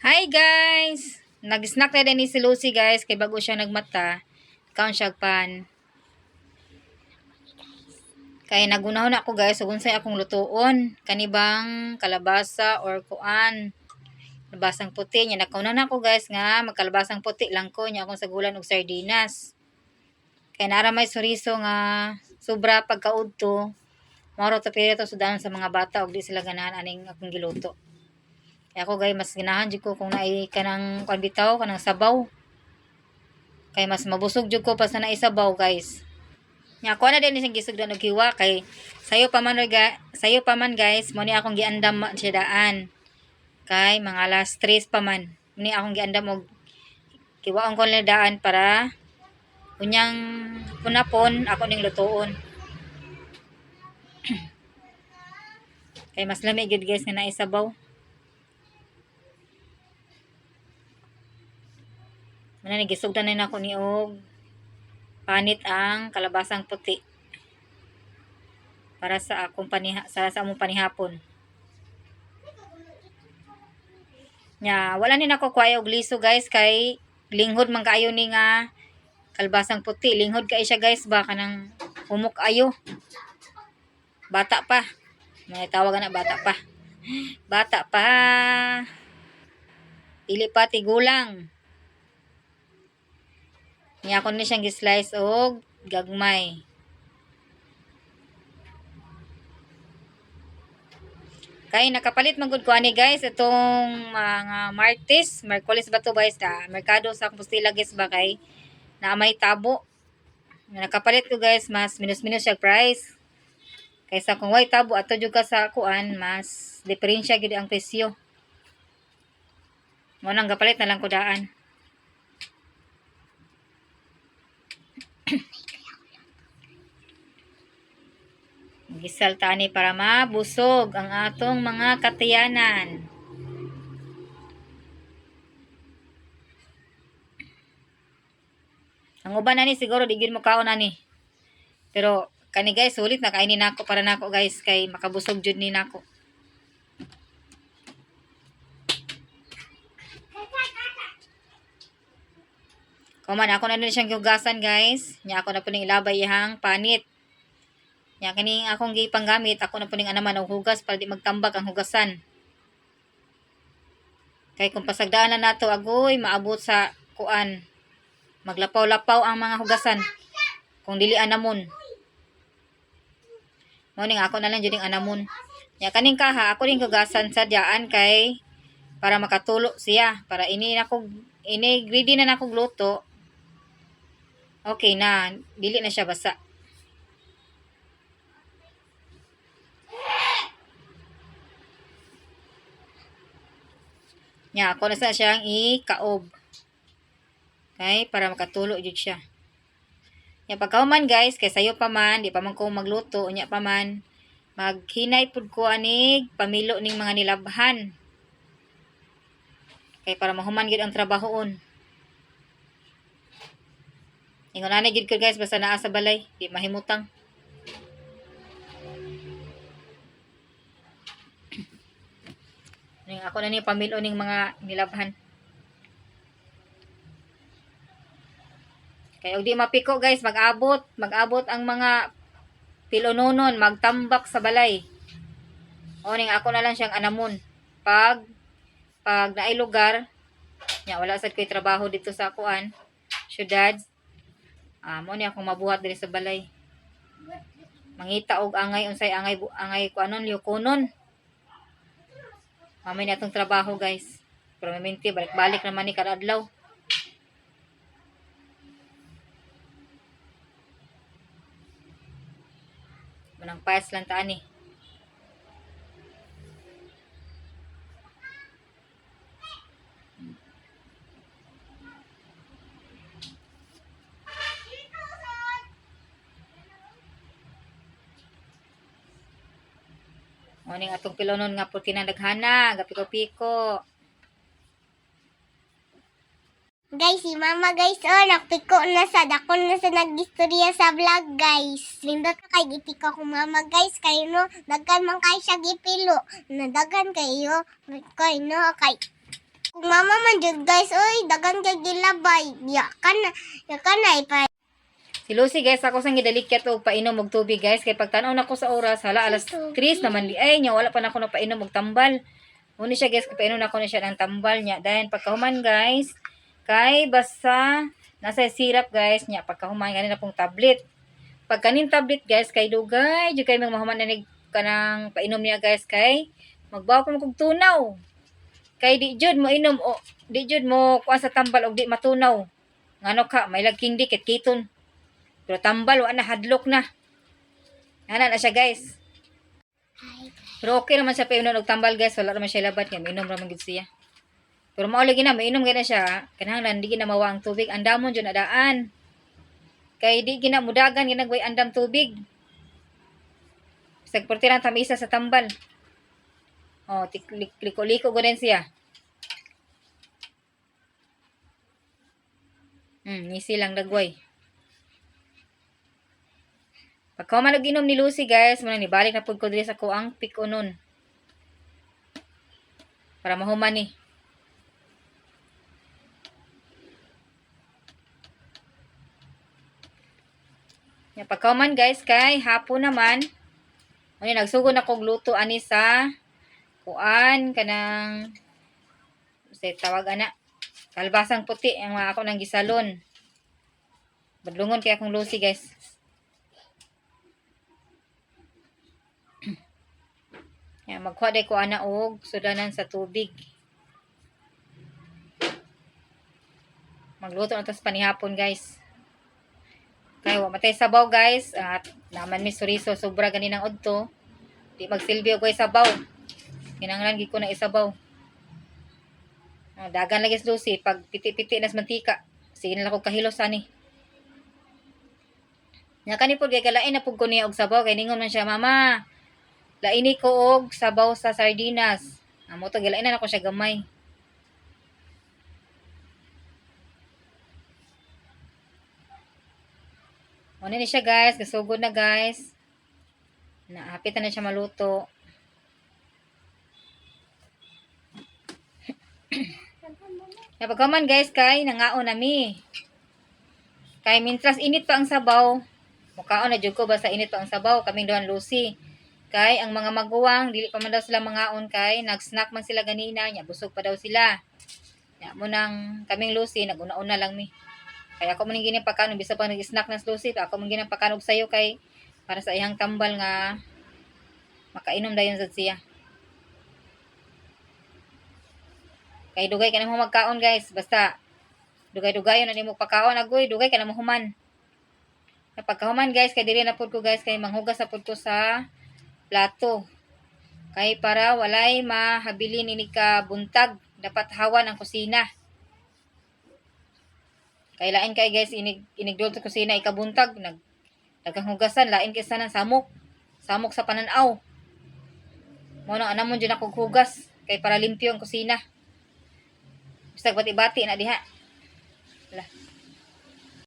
Hi guys! Nag-snack na din ni si Lucy, guys, kay bago siya nagmata. Kaon siya og pan. Kay nagunahon ako, guys, ug unsay akong lutuon. Kani bang kalabasa or kuan? Kalabasang puti nya nakauna na ako, guys, nga magkalabasang puti lang ko nya akong sagulan og sardinas. Kay nara may soriso nga sobra pagkaudto. Mao to pero to sudanon sa mga bata og di sila ganahan aning akong giluto. Kaya ako, guys, mas ganahan jud ko kung naay kanang kuan bitaw, kanang sabaw. Kay mas mabusog jud ko pa sa naay sabaw, guys. Nya ako na din siyang gisugdan og hiwa kay sayo pa man, guys, mo ni akong giandam siya daan. Kay mga alas 3 pa man. Mo ni akong giandam og kiwaon ko nila daan para unyang punapon ako ning lutuon. Kay mas lami gyud, guys, nga naay sabaw. Muna ni gisugdan na nako ni og panit ang kalabasang puti para sa akong paniha sa among panihapon. Nya wala ni nako kuha og liso, guys, kay linghod man kaayo ni nga kalbasang puti. Linghod kay siya, guys, ba kanang humok ayo. Bata pa. May tawag na bata pa. Bata pa. Dili pa tigulang. Nya ako ni siyang gi-slice og gagmay. Kay nakapalit man gud ko ani, guys, itong mga Martes, Merkules ba to, guys, na merkado sa Compostela, guys, ba kay na may tabo. Nakapalit ko, guys, mas minus-minus siya price. Kaysa kung way tabo ato jud ka sa kuan, mas diferensya gid ang presyo. Mo nang gapalit na lang ko daan. Gisal tani para mabusog ang atong mga katiyanan. Ang uban ani siguro di gyud mo kaon ani. Pero kani, guys, sulit na kainin nako para nako, guys, kay makabusog jud ni nako. Kuman ako na din siyang gihugasan, guys. Nya ako na po ning ilabay iyang panit. Nya kining akong gipanggamit, ako na po ning anaman og hugas para di magtambak ang hugasan. Kay kung pasagdaan na nato agoy, maabot sa kuan. Maglapaw-lapaw ang mga hugasan. Kung dili anamon. Mao ning ako na lang jud ning anamon. Nya kaning kaha ako ning hugasan sa diyaan kay para makatulo siya, para ini nako ini ready na nako luto. Okay na, dili na siya basa. Nya ako na sa siyang ikaob. Okay, para makatulo jud siya. Nya pagkahuman, guys, kay sayo pa man, di pa man ko magluto, unya pa man maghinay pud ko anig pamilo ning mga nilabhan. Kay para mahuman gyud ang trabahoon. Ingon ani gyud ko, guys, basta naa sa balay, di mahimutang. Ning ako na ni pamilo ning mga nilabhan. Kay og di mapiko, guys, mag-abot ang mga pilononon, magtambak sa balay. O ning ako na lang siyang anamon. Pag naay lugar, nya wala sad ko'y trabaho dito sa kuan, syudad. Ah, mo ni akong mabuhat diri sa balay. Mangita og angay unsay angay angay kuanon liukonon. Mamay na atong trabaho, guys. Pero maminti balik-balik naman ni kada adlaw. Manang paas lang ta ani. Mo ning atong pilonon nga puti na daghana, gapiko-piko. Guys, si mama, guys, oh, nagpiko na sa, dako na sa nag-istorya sa vlog, guys. Lindot ka kay gipiko ko mama, guys, kay no, daghan man kay siya gipilo. Nadaghan kayo, kay no, kay Kung mama man jud guys, oy, dagan kay gilabay. Ya ka na ipa. Si Lucy guys, ako sang gidalikyat og painom og tubig guys kay pagtan-aw nako sa oras, hala alas 3 naman di ay nya wala pa nako napainom og tambal. Muna siya guys, kay painom nako na siya ng tambal niya. Dahil pagkahuman guys, kay basta nasa syrup guys niya pagkahuman gani na pong tablet. Pag kanin tablet guys kay dugay jud kay mga mahuman na nig kanang painom niya guys kay magbaw pa man kog tunaw. Kay di jud mo inom o di jud mo kuan sa tambal og di matunaw. Ngano ka may lagking di kit kiton. Pero tambal, wala na, hadlok na. Ana na siya, guys. Pero okay naman siya painom og tambal, guys. Wala naman siya labat. Kaya mainom raman gid siya. Pero mao lagi na, mainom gid na siya. Kinahanglan, di gina mawa ang tubig. Andamon dyan, adaan. Kay di gina mudagan, ginagway andam tubig. Bisag porti lang tamisa sa tambal. Oh, liko-liko ko din siya. Ngisi lang dagway. Pagka man inom ni Lucy guys, muna nibalik na pud ko diri sa kuang pikonon. Para mahuman ni. Ya, pagka man guys kay hapon naman, ano nagsugod na kog luto ani sa kuan kanang sa tawag ana kalbasang puti ang mga ako nang gisalon. Badlungon kay akong Lucy guys. Ya, magkuha day ko ana og sudanan sa tubig. Magluto na tas panihapon guys. Kay wa matay sabaw guys at naman mi suriso sobra ganinang udto. Di magsilbi og way sabaw. Kinahanglan gid ko na isabaw. Ah, dagan lagi sa Lucy pag piti-piti nas mantika. Sige na lang kog kahilos ani. Nya kani pod kay kalain na pud ko niya og sabaw kay ningon man siya, "Mama, laini ko og sabaw sa sardinas." Amo to gilain na nako siya gamay. Ano ni siya guys, gasugod na guys. Naapit na siya maluto. Kaya pagkaman guys, kay nangaon nami. Kay mintras init pa ang sabaw, mukaon na jud ko basta init pa ang sabaw kaming duhan Lucy. Kay ang mga maguwang dili pa man daw sila mangaon kay nag-snack man sila ganina, nya busog pa daw sila. Nya mo nang kaming Lucy naguna-una lang mi. Kaya ako man ning pagkaon bisa pa nag-snack na si Lucy, ako man ginang pagkaon og sayo kay para sa iyang tambal nga makainom dayon sad siya. Kay dugay ka na mo magkaon guys, basta dugay-dugayon na nimo pagkaon agoy, dugay ka na mo human. Pagkahuman guys, kay diri na pud ko guys kay manghugas na pud ko sa plato. Kay para walay mahabili nini ka buntag, dapat hawan ang kusina. Kay lain kay guys inig inigdol sa kusina ikabuntag nag daghang hugasan lain kay sa samok. Samok sa pananaw. Mo nang anamon jud ako hugas kay para limpyo ang kusina. Bisag bati-bati na diha.